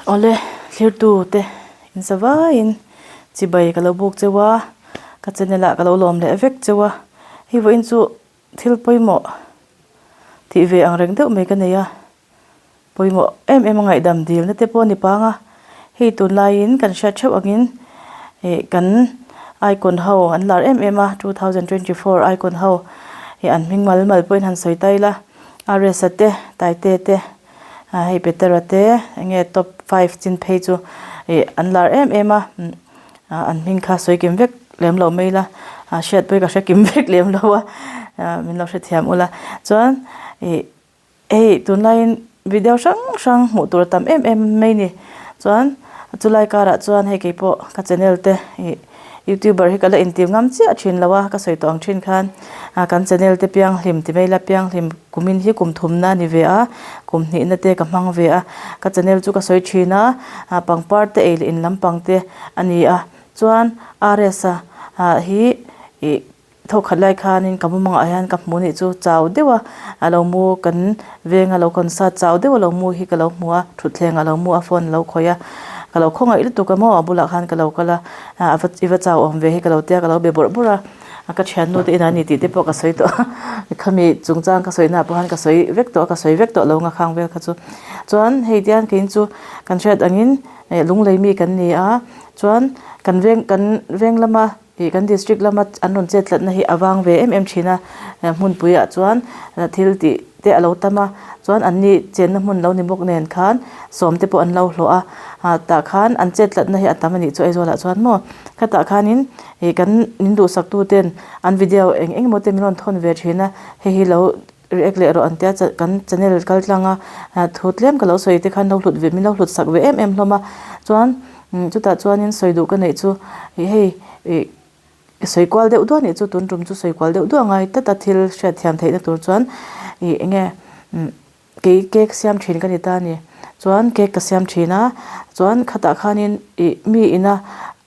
Awle thlirtu te insa vaiin chibai ka lo buk cheu a, ka channel ah ka lo lawm leh vek cheu a, hei vawiin chu thil pawimawh tih ve ang reng deuh mai ka nei a, pawimawh em em a ngaihdam dilna te pawh a ni pang a, hei tunlaiin kan hriat theuh angin ih kan icon ho an lar em em a 2024 icon ho ih an hming mal mal pawhin han sawi ta ila Aresa te Taite te. Hei Petera te enge top five chin phei chu ih an lar em em a an hming kha sawi kim vek lem lo mai ila hriat pawh hi ka hre kim vek lem lo a min lo hrethiam ula chuan ih hei tunlaiin video hrang hrang hmuh tur a tam em em mai ni chuan chulai karah chuan hei keipawh ka channel te ih. Youtuber hi ka la intir ngam chiah thin lo a, ka sawi tawh ang thin khan kan channel te pianghlim ti mai ila pianghlim kumin hi kum thumna a ni ve a, kum hnihna te ka hmang ve a, ka channel chu ka sawi thin a, pangpar te ei leh in lampang te a ni a, chuan RS a hi ih Thawkhat lai khanin ka mumangah hian ka hmu nih chu chau deuh a, a lo mu kan veng a lo concert chau deuh a lo mu hi ka lo hmu a, thutthleng a lo mu a phone a lo khawih a, ka lo khawngaih lutuk a maw a bulah khan ka lo kal a, a va i va chau awm ve hi ka lo tia ka lo be bawrh bawrh a, ka thiannu te inah a ni tih te pawh ka sawi tawh a, khami chungchang ka sawi naah pawh khan ka sawi vek tawh a, ka sawi vek tawh lo nga khang vel kha chu. Chuan hei tian keiin chu kan hriat angin lunglei mi kan ni a, chuan kan veng kan veng lama Ih kan district lama an rawn chet tlatna hi a vang ve em em thin a, hmunpui ah chuan thil tih te a lo tam a, chuan an ni chenna hmun lo ni bawk nen khan sawm te pawh an lo hlawh a, tah khan an chet tlatna hi a tam a nih chu Aizawl ah chuan maw khatah khanin ih kan min duhsak tu ten an video eng eng emaw te min rawn thawn ve thin a, hei hi lo react leh rawh an tia kan channel kal tlang a thu tlem ka lo sawi te khan lo hlut ve min lo hlut sak ve em em hlawm a chuan chutah chuanin sawi duh ka neih chu ih hei ih sawi kual deuh duah nih chu tun tum chu sawi kual deuh duah ngai tlat a thil hriat thiam theihna tur chuan ih eng nge kei cake siam thin ka ni ta a ni chuan cake ka siam thin a chuan khatah khanin ih mi ina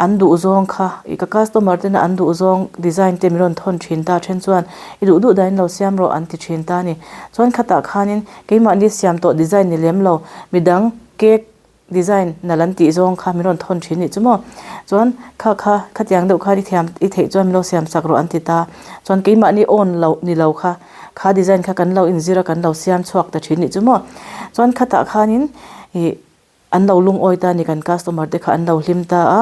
an duh zawng kha ih ka customer tena an duh zawng design te min rawn thawn thin ta then chuan i duh duh dahin lo siam rawh an ti thin ta a ni chuan khatah khanin keimahni siam tawh design ni lem lo midang cake design nalh an tih zawng kha min rawn thawn thin nih chu maw chuan kha kha khatiang deuh khan i thiam i theih chuan min lo siam sak rawh an ti ta chuan keimahni awn loh ni lo kha kha design kha kan lo inzir a kan lo siam chhuak ta thin nih chu maw chuan khatah khanin ih An lo lungawi ta a ni, kan customer te kha an lo hlim ta a,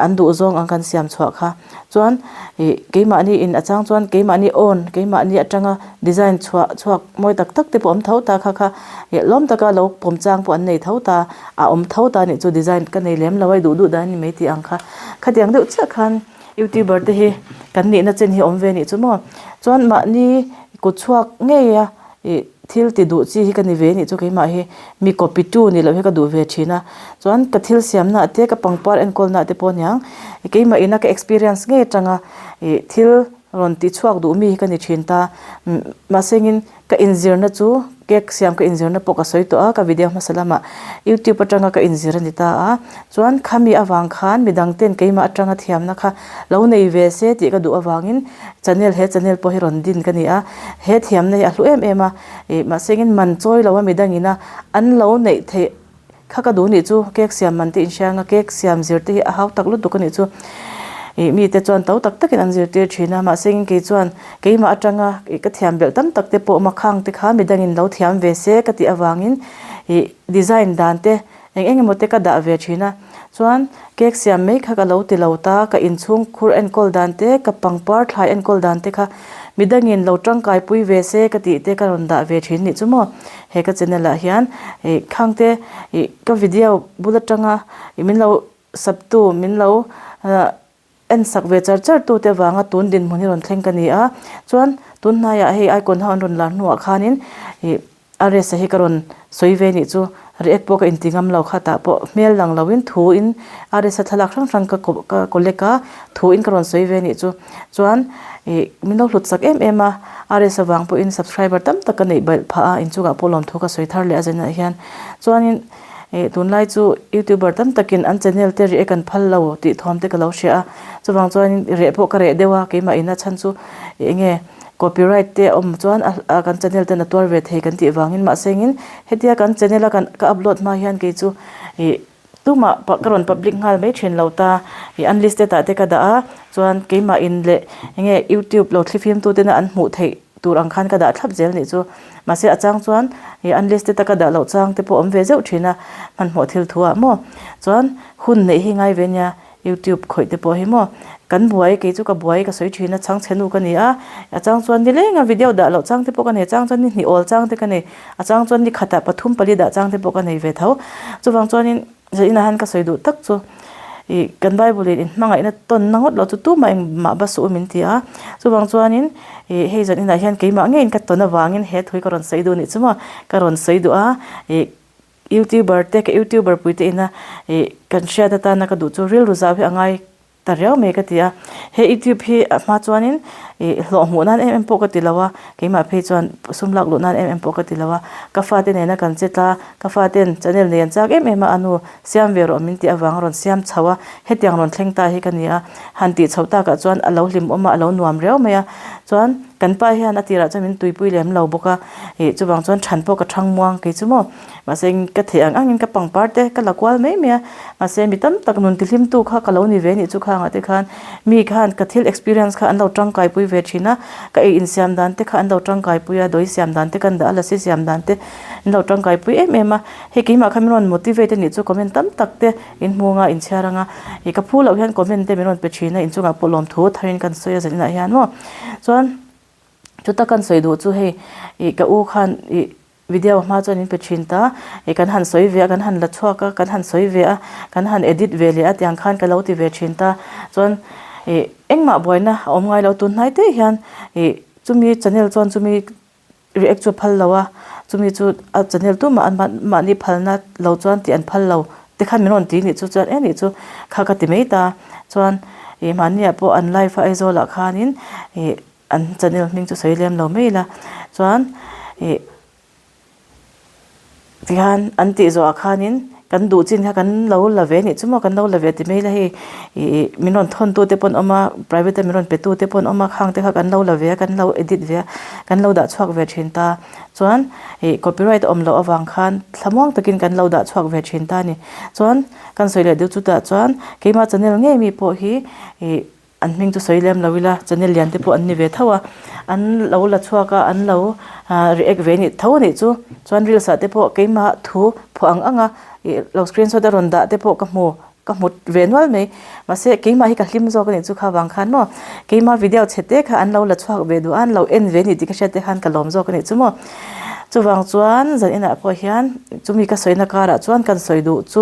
an duh zawng ang kan siam chhuah kha. Chuan ih keimahni in a chang chuan keimahni awn, keimahni atanga design chhuah chhuak mawi tak tak te pawh awm tho ta kha kha ih lawm taka lo pawm chang pawh an nei tho ta, a awm tho ta a nih chu design ka nei lem lo a, i duh duh dan a ni mai tih ang kha. Khatiang deuh chiah khan youtuber te hi kan nihna chen hi awm ve a nih chu maw. Chuan mahni kut chhuak ngei a Ih thil ti duh chi hi ka ni ve nih chu keimah hi mi copy tu ni loh hi ka duh ve thin a, chuan ka thil siamna ah te ka pangpar enkawlna ah te pawh aniang keimah ina ka experience ngei atanga ih thil rawn ti chhuak duh mi hi ka ni thin ta mahse engin ka inzirna chu cake siam ka inzirna pawh ka sawi tawh a ka video hmasa lamah youtube atanga ka inzir a ni ta a chuan khami avang khan midang ten keimah atanga thiamna kha lo nei ve se tih ka duh avangin Channel he channel pawh hi rawn din ka ni a, he thiamna hi a hlu em em a, ih mahse engin man chawi lo a midangin a an lo neih theih kha ka duh nih chu cake siam man te inhriang a cake siam zir te hi a hau tak lutuk a nih chu ih mite chuan to tak takin an zirtir thin a mahse engin kei chuan keimah atanga ih ka thiam belh tam tak te pawh makhang te kha midangin lo thiam ve se ka tih avangin ih design dan te Eng eng emaw te ka dah ve thin a, chuan cake siam mai kha ka lo ti lo ta, ka inchhung khur enkawl dan te, ka pangpar thlai enkawl dan te kha midangin lo tangkai pui ve se ka tih te ka rawn dah ve thin nih chu maw. He ka channel ah hian ih khang te ih ka video bul atanga ih min lo sub tu min lo En sak ve char char tute avanga tun dinhmun hi rawn thleng ka ni a, chuan tun hnaiah hei icon ho an rawn lar hnuah khanin ih RS-a hi ka rawn sawi ve nih chu react pawh ka inti ngam lo kha tah pawh hmel lang loin thuin RS-a thlalak hrang hrang ka ka collect a thuin ka rawn sawi ve nih chu chuan ih min lo hlut sak em em a RS-a vang pawhin subscriber tam tak ka neih belh phah a inchungah pawh lawmthu ka sawi thar leh a zenah hian chuanin Ih tunlai chu youtuber tam takin an channel te reh kan phal lo tih thawm te ka lo hria a, chuvang chuanin reh pawh ka reh deuh a keimah ina chhan chu eng nge copyright te a awm chuan a kan channel ten a tuar ve thei kan tih vangin mahse engin hetia kan channel a kan ka upload hma hian kei chu ih. Tumah ka rawn public nghal mai thin lo ta ih unlisted ah te ka dah a chuan keimah in leh eng nge youtube lo thlifim tu tena an hmuh theih tur ang khan ka dah thlap zel nih chu mahse a chang chuan ih unlisted a ka dah loh chang te pawh a awm ve zeuh thin a hmanhmawh thil thu ah maw chuan hun neih hi ngai ve nia. Youtube khawih te pawh hi maw kan buai kei chu ka buai ka sawi thin a chhangchhe nu ka ni a a chang chuan ni leng a video dah loh chang te pawh ka nei a chang chuan ni hnih awl chang te ka nei a chang chuan ni khatah pathum pali dah chang te pawh ka nei ve tho chuvang chuanin zaninah hian ka sawi duh tak chu ih kan bible in inhmangaihna tawnna ngawt loh chu tumah engmah va suh min ti a chuvang chuanin ih hei zaninah hian keimah ngeiin ka tawn avangin he thu hi ka rawn sawi duh a nih chu maw ka rawn sawi duh a ih. Youtuber te ka youtuber pui te ina ih kan hriat atana ka duh chu rilru zau hi a ngai ta riau mai ka ti a, he youtube hi a hma chuanin ih hlawh hmuh nan em em pawh ka ti lo a, keimah phei chuan sum lak luh nan em em pawh ka ti lo a, ka fate nena kan che tla ka faten channel nei an chak em em a a nu siam ve rawh min tih avang a rawn siam chho a, hetiang rawn thleng ta hi ka ni a, han tih chho takah chuan a lo hlim awm a a lo nuam riau mai a, chuan kan pa hian a tirah chuan min tuipui lem lo bawk a, ih chuvang chuan than pawh ka thang muang kei chu maw. Mahse ka theih ang angin ka pangpar te ka la kual mai mai a, mahse mi tam tak nun tihlimtu kha ka lo ni ve anih chu khangah te khan mi khan ka thil experience kha an lo tangkaipui ve thin a, ka ei insiam dan te kha an lo tangkaipui a, dawi siam dan te kan dah a, lasi siam dan te an lo tangkaipui em em a, hei keimah kha min rawn motivate anih chu comment tam tak te in hmu anga in chhiar anga, ih ka phu loh hian comment te min rawn pe thin a, inchungah pawh lawmthu tharin kan sawi a zaninah hian maw chuan chuta kan sawi duh chu hei ih ka u khan ih. Video hma chuan in pe thin ta, ih kan han sawi ve a, kan han la chhuak a, kan han sawi ve a, kan han edit ve leh a tiang khan ka lo ti ve thin ta. Chuan ih engmah buaina a awm ngai lo tun hnai te hian ih chumi channel chuan chumi react chu a phal lo a, chumi chu a channel tumah an mahni phalna lo chuan tih an phal lo te khan min rawn ti nih chu chuan e nih chu kha ka ti mai ta. Chuan ih mahniah pawh an live a Aizawl ah khanin ih. An channel hming chu sawi lem lo mai ila chuan ih tihian an tih zawhah khanin kan duh chin kha kan lo la ve anih chu maw kan lo la ve ti mai ila hei ih min rawn thawn tu te pawh an awm a private a min rawn pe tu te pawh an awm a khang te kha kan lo la ve a kan lo edit ve a kan lo dah chhuak ve thin ta chuan ih copyright a awm loh avang khan thlamuang takin kan lo dah chhuak ve thin ta a ni chuan kan sawi leh deuh chutah chuan keimah channel ngei mi pawh hi ih. An hming chu sawi lem lo ila, channel lian te pawh an ni ve tho a, an lo la chhuak a, an lo react ve nih tho a nih chu. Chuan reels ah te pawh keimah thu phuah ang ang a, ih lo screenshot a rawn dah te pawh ka hmu, ka hmu ve nual mai. Mahse keimah hi ka hlim zawk a nih chu kha vang khan maw, keimah video chhe te kha an lo la chhuak ve duh a, an lo en ve nih tih ka hriat te khan ka lawm zawk a nih chu maw. Chuvang chuan zan inah pawh hian chumi ka sawina karah chuan kan sawi duh chu.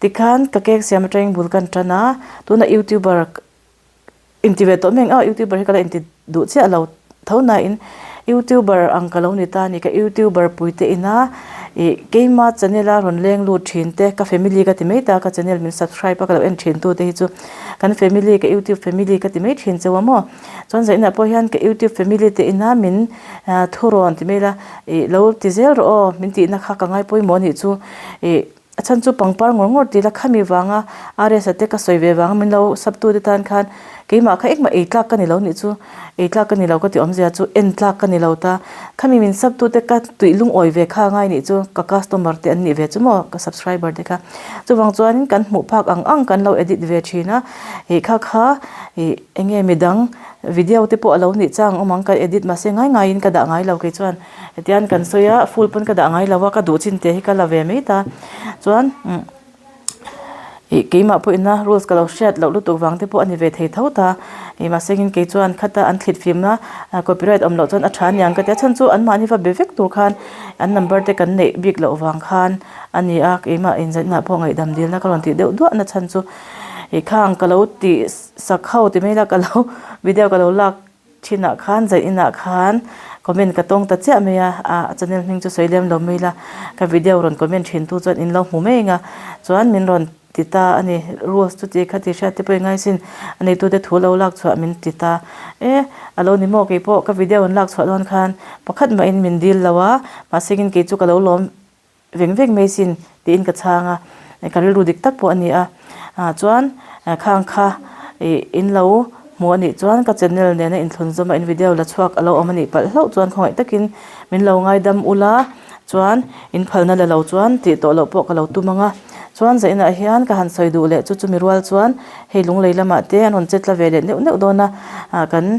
Tikhan ka cake siam atangin bul kan tan a, tuna youtuber inti ve tawh mai ang a, youtuber hi ka la inti duh chiah lo tho nain youtuber ang ka lo ni ta a ni, ka youtuber pui te ina ih keima channel a rawn leng lut thin te, ka family ka ti mai ta, ka channel min subscribe a ka lo en thin tu te hi chu kan family ka youtube family ka ti mai thin cheu a maw, chuan zainah pawh hian ka youtube family te ina min thurawn ti mai ila ih lo ti zel rawh aw min tihna kha ka ngai pawimawh a nih chu ih. A chhan chu pangpar ngawr ngawr tih la khami vanga RS a te ka sawi ve vanga min lo sub tu te tan khan keimah kha engmah ei tlak ka ni lo nih chu ei tlak ka ni lo ka tih awmzia chu en tlak ka ni lo ta khami min sub tu te ka tuih lungawi ve kha ngai nih chu ka customer te an nih ve chu maw ka subscriber te kha chuvang chuanin kan hmuh phak ang ang kan lo edit ve thin a ih kha kha ih eng nge midang video te pawh a lo nih chang awm ang ka edit mahse ngai ngaiin ka dah ngai lo kei chuan. Hetiang kan sawi a full pawn ka dah ngai lo a ka duh chin te hi ka la ve mai ta chuan ih keimah pawh ina rules ka lo hriat loh lutuk vang te pawh a ni ve thei tho ta ih mahse engin kei chuan khata an thlit fimna copyright awm loh chuan a tha aniang ka tia chhan chu anmahni va be vek tur khan an number te kan neih bik loh vang khan a ni a keimah inzaihna pawh ngaihdam dilna ka rawn tih deuh duah na chhan chu ih khang ka lo tih sak ho ti mai la ka lo video ka lo lak. Thinah khan zai inah khan comment ka tawng ta chiah mai a, a channel hming chu sawi lem lo mai ila, ka video rawn comment thin tu chuan in lo hmu mai ang a, chuan min rawn ti ta a ni, rules chu ti kha ti hriat te pawh i ngai sin, a neitute thu lo lak chhuah min ti ta, e a lo ni maw keipawh ka video an lak chhuah dawn khan pakhat mahin min dil lo a, mahse in kei chu ka lo lawm. Veng veng mai sin tiin ka chhang a, ka rilru dik tak pawh a ni a. Chuan khang kha ih in lo hmu a nih chuan ka channel nena inthlun zawm a in video la chhuak a lo awm a nih palh hlauh chuan khawngaih takin min lo ngaidam ula chuan in phalna la lo chuan tih tawh loh pawh ka lo tum ang a. Chuan zainah hian ka han sawi duh leh chu chumi rual chuan hei lunglei lamah te an rawn che tla ve leh neuh neuh dawn a, ah kan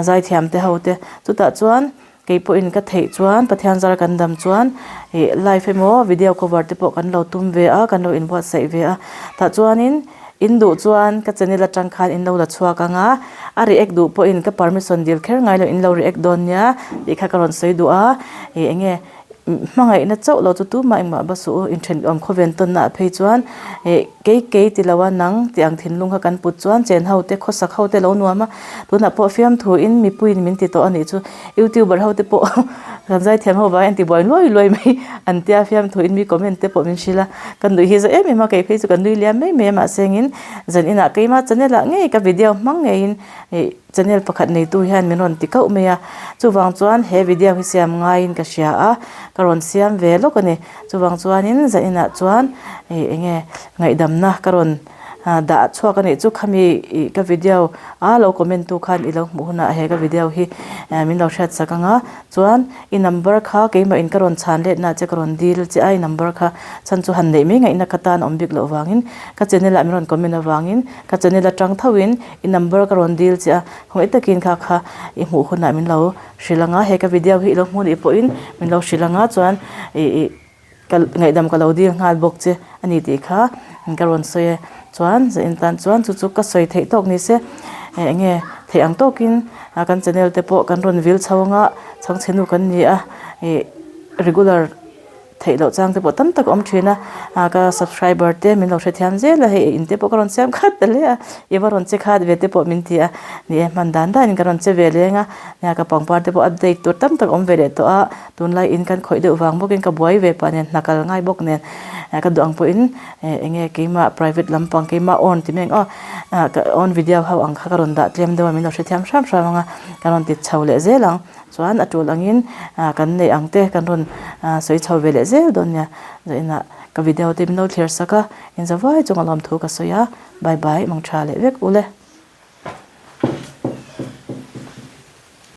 zaithiam te ho te. Chutah chuan kei pawhin ka theih chuan Pathian zar kan dam chuan ih live emaw video cover te pawh kan lo tum ve a, kan lo inbuatsaih ve a. Tah chuanin in duh chuan ka channel atang khan in lo la chhuak ang a, a react duh pawhin ka permission dil kher ngai lo in lo react dawn nia tih kha ka rawn sawi duh a, ih eng nge. Hmangaihna chauh lo chu tumah engmah ba suh u, inthenawm khawven tawnna ah phei chuan ih kei kei ti lo a nang tih ang thinlung kha kan put chuan chen ho te khawsak ho te lo nuam a, tunah pawh fiamthu in mipuiin min ti tawh a nih chu youtuber ho te pawh kan zaithiam ho vangin an ti buai luai luai mai an tia fiamthu in mi comment te pawh min hrilh a, ka nuih hi za em em a kei phei chu ka nui liam mai mai a mahse engin zan inah keimah channel ah ngei ka video hmang ngeiin ih. Channel pakhat neitu hian min rawn ti kauh mai a, chuvang chuan he video hi siam ngaiin ka hria a, ka rawn siam ve lawk a ni. Chuvang chuanin zaninah chuan ih eng nge ngaihdamna ka rawn dah chhuak a nih chu khami ih ka video a lo comment tu khan i lo hmuh hunah he ka video hi min lo hriat sak ang a, chuan i number kha keimah in ka rawn chhan letna che ka rawn dil che a i number kha chhan chu han neih mai ngaihna ka tan awm bik loh vangin ka channel ah min rawn comment avangin ka channel atang thoin I number ka rawn dil che a, khawngaih takin kha kha i hmuh hunah min lo hrilh ang a, he ka video hi i lo hmuh nih pawhin min lo hrilh ang a, chuan ih ih ka ngaihdam ka lo dil nghal bawk che a ni tih kha ka rawn sawi e. Chuan zain tan chuan chu chu ka sawi theih tawk ni se, eng nge theih ang tawkin kan channel te pawh kan rawn vil chho ang a, chhangchhe nu kan ni a, ih regular. Theih loh chang te pawh tam tak a awm thin a, ah ka subscriber te min lo hrethiam zel a, hei in te pawh ka rawn siam khat ta hle a, i va rawn che khat ve te pawh min ti a, ni e hman dan dan in ka rawn che ve leng a, nia ka pangpar te pawh update tur tam tak a awm ve leh tawh a, tunlai in kan khawih deuh vang bawkin ka buai ve pah nen hna kal ngai bawk nen ka duh ang pawhin eng nge keimah private lampang keimah on ti mai ang aw ah ka on video ho ang kha ka rawn dah tlem deuh a min lo hrethiam hram hram ang a, ka rawn ti chho leh zel ang. Chuan a tul angin kan neih ang te kan rawn sawi chho ve leh zel dawn nia. Zainah ka video te min lo thlir sak a, inzavai chunga lawmthu ka sawi a, bye bye mangtha leh vek ule.